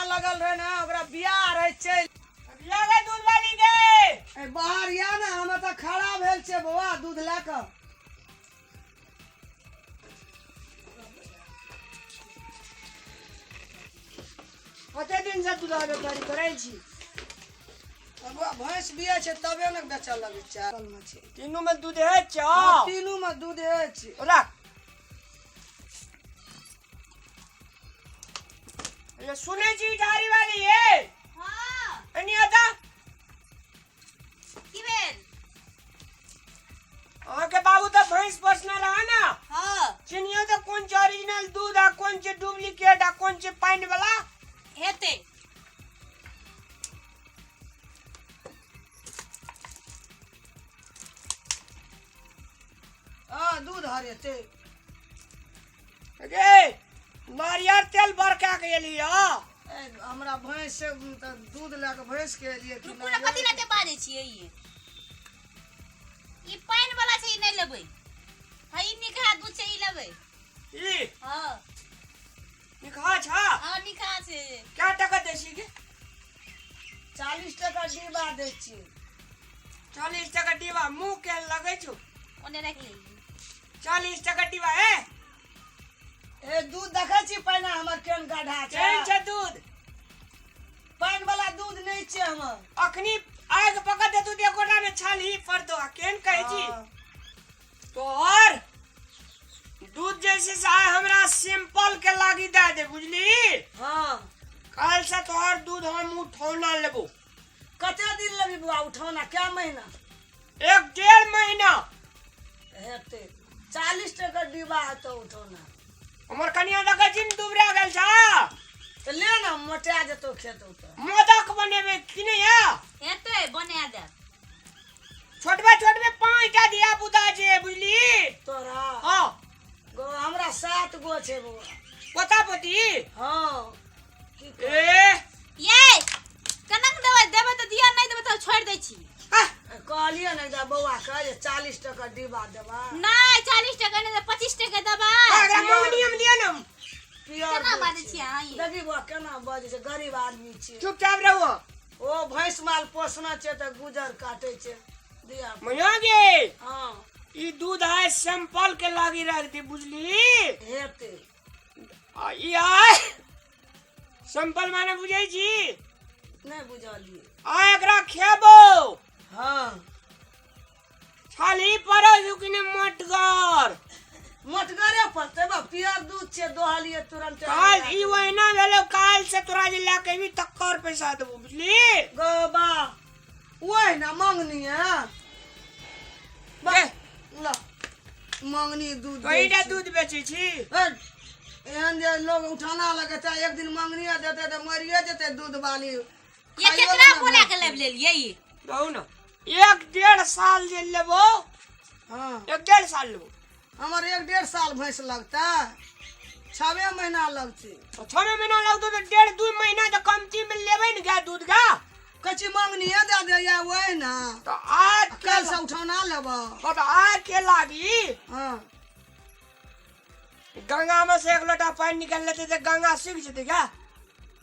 लगल रहे ने ओकरा बियाह रहे चलि लगे दूध वाली गे। ए बाहर या ने, हम तऽ खड़ा भेल छियै बौआ दूध लए कऽ। कते दिन से दूध व्यापारी करै छी? बौआ भैंस बिया छै तबे ने बेचऽ लगै छै। मे छै तीनू में दूध है छौ? हँ, तीनू में दूध अछि। राख ये। सुनै छी झाड़ी वाली ये? हाँ। एनी आता। की भेल? अहाँके बाबू तऽ भैंस पोसने रहा ने? हाँ। चिन्हियो तऽ कोन छै ओरिजिनल दूध आ कोन छै डुप्लीकेट आ कोन छै पानि वाला। हेतै। हँ, दूध हरेतै। गे नारियर तेल बरका के एली ह। ए, हमरा भैंस से तऽ दूध लए कऽ भैंस के एलियै कि रुकू ने, कथी लए बाजै छियै? ई ई पानि वाला छै, ई नहि लेबै। हँ, ई निकहा दूध छै, ई लेबै। ई? हाँ। निकहा छा? हाँ, निकहा छै। क्या टका दै छी के? 40 टका डिब्बा दै छियै। 40 टका डिब्बा? मुँह के लगै छौ। ओने राखि ले। 40 टका डिब्बा ए। ए, दूध देखै छी पहिने हमर केहन गाढ़ा छै। केहन छै दूध? पानि वाला दूध नहि छै हमर। अखनी आगि पकड़ देतू तऽ एकोटा ने छाल ही पड़तो। आ केहन कहै छी? हँ। तोहर दूध जैसे से आइ हमरा सिंपल के लागी दे दे, बुझली? हाँ। काल से तोहर दूध हम उठौना लेबो। कते दिन लेबी बौआ उठौना, कै महीना? एक डेढ़ महीना। हेतै, 40 टका डिब्बा हेतौ उठौना। हमर कनिया देखै छी ने दुबरा गेल छा। तऽ ले ने, मोटा जेतौ खेतौ तऽ। मोदक बनेबै कि नहि या? हेतै, बना देब। छोटबे छोटबे 5 टा धिया पुता छै, बुझली? तोरा? हाँ। गो, हमरा 7 गो छै बौआ। पोता पोती? हाँ, की कहू? ए। ये केना के देबै? देबै तऽ दिअ, नहि देबै तऽ छोड़ि दै छी। आह, कहलियै ने जे बौआ के जे 40 टका डिब्बा देबै। नहि, 40 टका नहि देबै, 25 टका देबै। एकरा मंगनी हम दिअ ने। पियर केना दूध बाजै छै। छियै अहाँ ई? देखी बौआ केना बाजै छै, गरीब आदमी छियै। चुपचाप रहू। ओ भैंस माल पोसना छै तऽ गुजर काटै छै दिया। मैया गे। हाँ। ई दूध आइ सैंपल के लागी राख दी, बुझली? हेतै। आ ई आइ सैंपल माने बुझै छी? नहि बुझलियै। आ एकरा खेबो। हाँ। छाली पड़ो छौ कि नहि मोटगर? मोटगरे पड़तै बा, पियर दूध छै, दोहलियै तुरंत। काल ई ओहिना भेलो, काल से तोरा जे लए के अयबी तकर पैसा देबो, बुझली? गो बा, ओहि ना मंगनी है बा। ए। ल, मंगनी दूध दै तोहीटा छी। दूध बेचै छी? एहन जे लोग उठाना लगेतै, एक दिन मंगनी देतै तऽ मरिए जेतै दूध वाली। ये केकरा बोला के लाबि लेलियै ई? कहू ने, एक डेढ़ साल जे लेबो। हाँ। एक डेढ़ साल लेबो। हमर एक डेढ़ साल भैंस लगतै? 6 महीना लगतै। तो 6 महीना लगतो तऽ डेढ़ दू महीना तऽ कमती में लेबै ने गाय दूध का। कहै छी मंगनीए दए दे या ओहि ने। तऽ आज काल्हि से उठौना लेबऽ। हाँ, तऽ आज के लागी। हाँ। गंगा में से एक लोटा पानि निकालि लेतै तऽ गंगा सूखि जेतै क्या?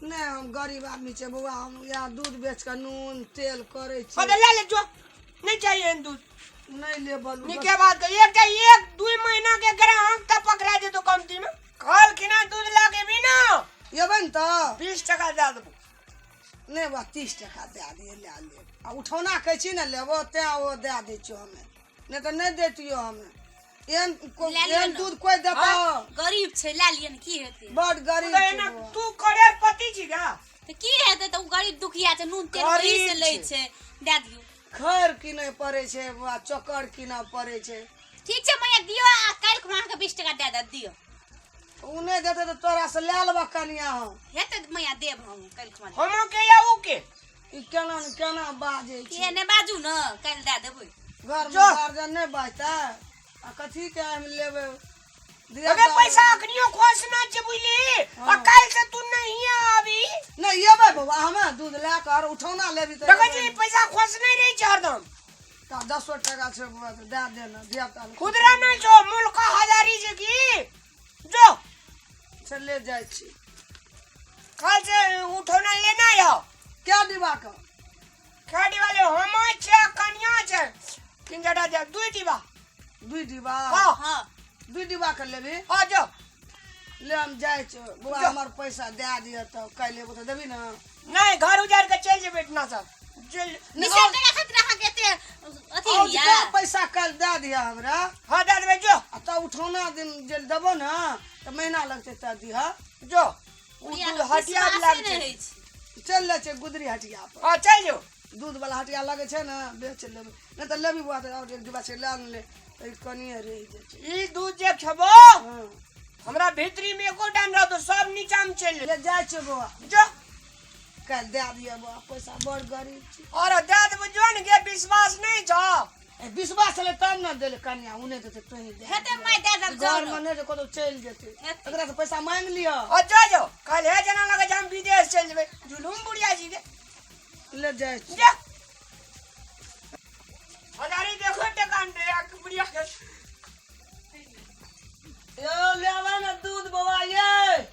नहि, हम गरीब आदमी छै बौआ, हम इएह दूध बेच कऽ नून तेल करै हाँ छी। तऽ ले ले जो, नहीं चाहिए एहन दूध। नहि लेबल। नीके बात कही, एकटा एक दू महीना के ग्राहक तऽ पकड़ा जेतो कमती में। काल खिना दूध ला के भी ना एबै ने तऽ 20 टका दए देबो। नहि बा, 30 टका दए दियै, लए लेब। आ उठौना कहै छी ने लेबो, तेँ ओ दए दै छियौ हमे, नहि तऽ नहि दैतियौ हमे। एहन लए लिअ एहन ने। दूध कोइ देतौ? गरीब छै, लए लिअ ने, की हेतै? बड गरीब तऽ छै एना बौआ। तू करोड़पति छी का? तऽ की हेतै? तऽ ओ गरीब दुखिया छै, नून तेल ओही से गरीब लै छै। छै, दए दियौ। खैर कीनय पड़ै छै बौआ, चोकर कीनऽ पड़ै छै। ठीक छै मैया, दियौ, आ काल्हि खुना अहाँके 20 टका दए देब, दियौ। ओ नहि देतै तऽ तोरा से लए लेबऽ कनिया हम। हेतै मैया, देब हम काल्हि खुना। हमो के या ऊ के? ई केना ने केना बाजै छै। के नहि बाजू ने, काल्हि दए देबै। घरमे जो। गार्जियन नहि बाजतै आ कथी के हम लेबै धिया अबे पुता- पैसा अखनियो खोसना छै, बुझली? आ हाँ। काल्हि से तू नहीं आबी। नहि एबै बौआ, हमे दूध लए कऽ आर उठौना लेबी तऽ। देखै छी, पैसा खोसने रहै छै हरदम। तऽ दसो टका छै बौआ तऽ दए दे ने धिया पुता लए। खुदरा नहीं छौ, मुल्क हजारी छै की जो। चले जाइ छी। काल से उठो। क्या डिब्बा के? कै डिब्बा ले? हम छै, कनिया छै, तीन जटा दे 2 डिब्बा। 2 डिब्बा? हाँ। हाँ। 2 डिब्बा के लेबी? हाँ जो। ले हम जाइ छियौ बौआ, हमर पैसा दए दिअ तऽ काल्हि एबो तऽ देबी ने? नहीं, घर उजाड़ के चलि जेबै एहिठिना सब। 20 टका खातिर अहाँके एते अथी होइया? पैसा काल्हि दए दिअ हमरा। हाँ दए देबै जो। आ तब उठौना दिन जे देबो ने तऽ महीना लगतै तऽ दिहऽ जो। ओ दूध हटिया विश्वासे नहि होइ छै। चलि जाइ छै गुदरी हटिया पर। हाँ चलि जो। दूध वाला हटिया लगै छै ने, बेच लेबै। नहि तऽ लेबी बौआ तऽ आओर एक डिब्बा छै लए ले, तऽ कनिए रहि जाइ छै। ई दूध जे खेबो हँ हमरा भीतरी में एकोटा नहि रहतो, सब नीचा में चलि ले जाइ छै बौआ। जो। काल्हि दए दिअ बौआ पैसा, बड़ गरीब छी। अरे दए देबो जो ने गे, विश्वास नहि छौ? ए विश्वास छलै तब ने देले कनिया, ओ नहि देतै तोही दे। हेतै माय दए देब जाउ घर ने। में नहि जे कतौ चलि जेतै, हेतै। एकरा से पैसा मांगि लिअ। और जो जो काल्हि हे जेना लगै छै हम विदेश चलि जेबै, जुलूम बुढ़िया जी के। ले जाइ छी। जा। हजारी देखो टका ने आ बुढ़िया के। यो लेबै ने दूध बौआ, ये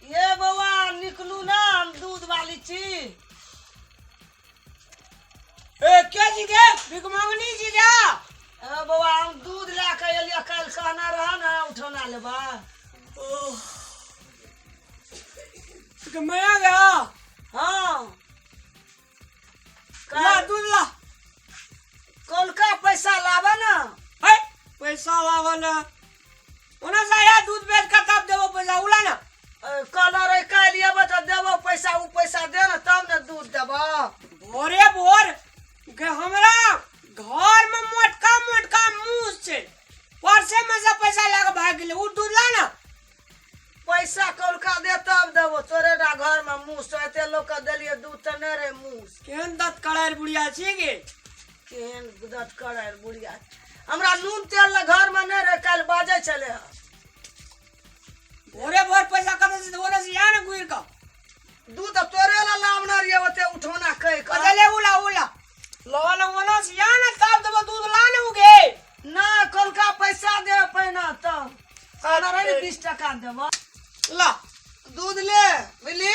ये बौआ निकलू ना, हम दूध वाली छी। ए के जी के भिखमंगनी जी जा? ए बौआ हम दूध लए के एलियै, काल्हि कहना रह ने उठौना लेबै। के मैं आ गया? हाँ। ला दूध ला। कौलका पैसा लाबऽ ने। है पैसा लाबऽ ने, ओना से आया दूध बेच के तब देबो पैसा, उला ना। कहना रहे काल्हि एबो तऽ देबो पैसा, ओ पैसा दे ने तब ने दूध देबो। भोरे भोर के हमरा घर में मोटका मोटका मूस छै, परसे में से पैसा लए के भागि गेलै, ओ दूध ला ना। पैसा कौलका दे तब देबो। तोरे टा घर में मूस छौ, एते लोक के देलियै दूध तऽ नहि रहै मूस। केहन दत कड़ाइ बुढ़िया छी गे? केहन दत कड़ाइ बुढ़िया। हमरा नून तेल लए घर में नहि रहै, काल्हि बाजै छलै हँ। भोरे भोर पैसा कतऽ से ओने से या ने घुरि कऽ। दूध तऽ तोरे लए लाबने रहियै, ओते उठौना कहि कऽ। अच्छा ले उला उला लो ना, ओना से या ने तब देबो दूध, ला ने उगे। ना कौलका पैसा दे पहिने तब। कहना रहै ने 20 टका देबो। ला दूध ले बुझली,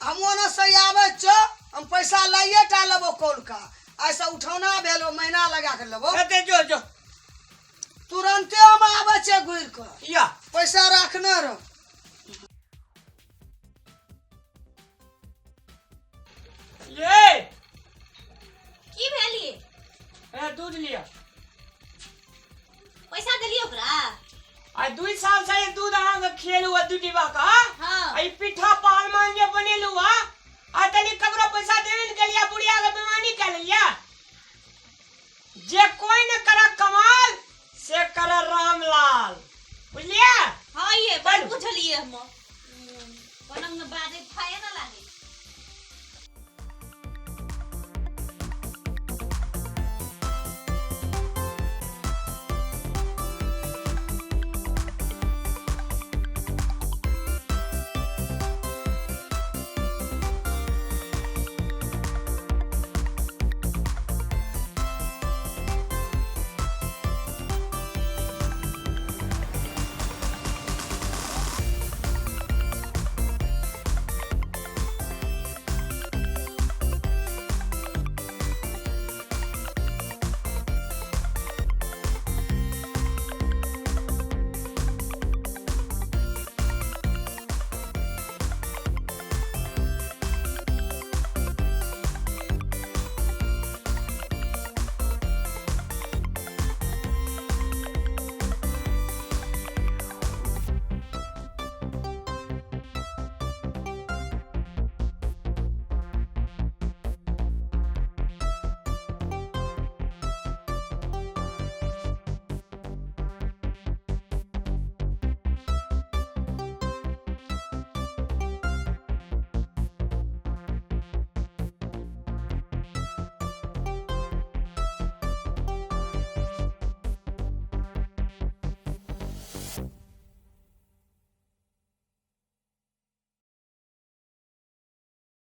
हम ओना से आबै छौ, हम पैसा लाइए टा लेबो कौलका। ऐसा उठौना भेल महीना लगा के लेबो। एते जो जो। तुरंते हम आबै छियै घुरि कऽ। या पैसा राखने रह। ये की भेलिए? ए दूध लिअ। पैसा देलियै ओकरा? आ 2 साल से ई दूध अहाँ के खियेलु आ 2 डिब्बा का। हाँ। आ ई पिठा पहलवान जे बनेलु आ, आ तनी ककरो पैसा देबे ने केलिया, बुढ़िया के बेमानी कए लेलिया। जे कोई न करा कमाल से करा रामलाल, बुझलियै? हाँ ये बड़ बुझलियै हम।